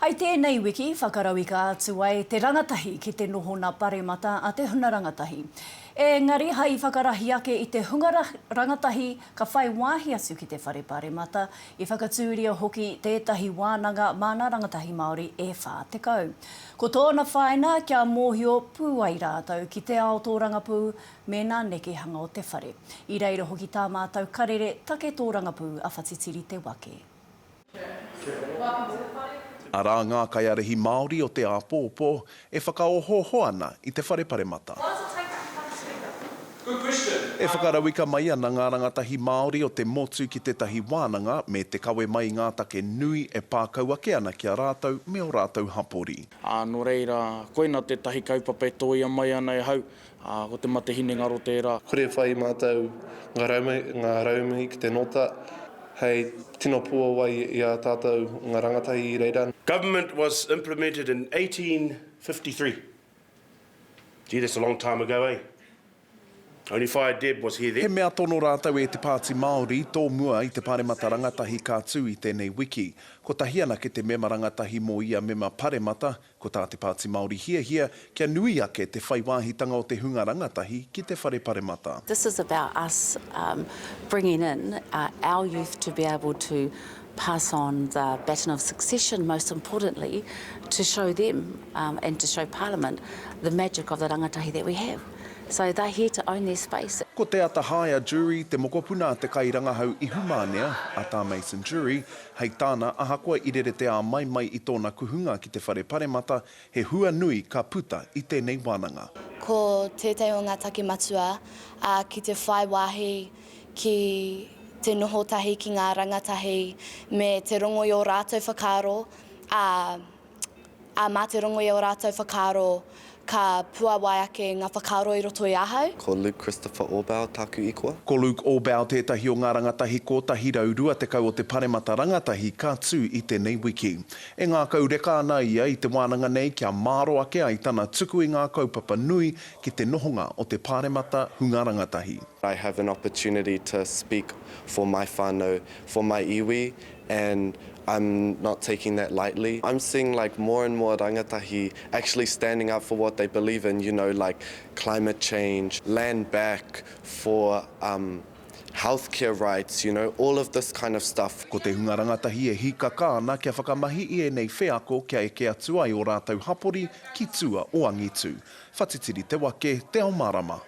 Hai tēnei wiki whakarauika atu ai te rangatahi ki te nohona paremata a te huna rangatahi. Engari hai whakarahi ake i te hunga rangatahi ka whai wāhi atu ki te whare paremata, i whakatūria hoki tētahi wānanga mā ngā rangatahi Māori e 40. Ko tōna whāina kia mōhio pū ai rātou ki te ao tōrangapū me ngā nekehanga o te whare. I reira hoki tā mātou karere take tōrangapū a Whatitiri Te Wake. Arā ngā kaiārahi Māori o te āpōpō e whakaohooho ana i te Whare Paremata. E whakarauika mai ana ngā rangatahi Māori o te motu ki tētahi wānanga me te kawe mai i ngā take nui e pā kau ake ana ki a rātou me ō rātou hapori. Ā, nō reira, koina tētahi kaupapa e tōia mai ana e hau, ā, ko te mate hinengaro tērā. Kore e whai mātou ngā rauemi ki te nota, Hei tino puawai i a tātou ngā rangatahi i reira. Government was implemented in 1853. Gee, that's a long time ago, eh? Only Whaea Deb was here He then. mea tono rātou e Te Pāti Māori tōmua i te Pāremata Rangatahi ka tū i tēnei wiki. Kotahi anake te mema rangatahi mō ia mema paremata, Ko tā Te Pāti Māori hiahia, kia nui ake te whai wāhitanga o te hunga rangatahi ki te whare paremata. This is about us bringing in our youth to be able to pass on the baton of succession, most importantly, to show them and to show Parliament the magic of the rangatahi that we have. So they're here to own their space. Ko Te Atahaia Jury te mokopuna a te kairangahau ihumanea, a Tā Mason Jury, Hei tāna, ahakoa i rere te āmaimai i tōna kuhunga ki te whare paremata, he hua nui ka puta i tēnei wānanga. Ko tētahi o ngā take matua, ā, ki te whai wāhi ki te noho tahi ki ngā rangatahi me te rongo i ō rātou whakaaro, ā, Ā, mā te rongo i ō rātou whakaaro ka puāwai ake ngā whakaaro i roto i ahau. Ko Luke Christopher Orbau tāku ikoa. Ko Luke Orbau tētahi o ngā rangatahi 120 o te Paremata Rangatahi ka tū i tēnei wiki. E ngākau reka ana ia i te wānanga nei kia māro ake ai tana tuku i ngā kaupapa nui ki te nohonga o te Pāremata hunga rangatahi. I have an opportunity to speak for my whānau, for my iwi and I'm not taking that lightly. I'm seeing like more and more rangatahi actually standing up for what they believe in, you know, like climate change, land back for um, healthcare rights, you know, all of this kind of stuff. Ko te hunga rangatahi e hīkaka ana kia whakamahi i ēnei wheako kia eke atu ai ō rātou hapori ki tua o angitu. Whatitiri te wake, Te Ao Marama.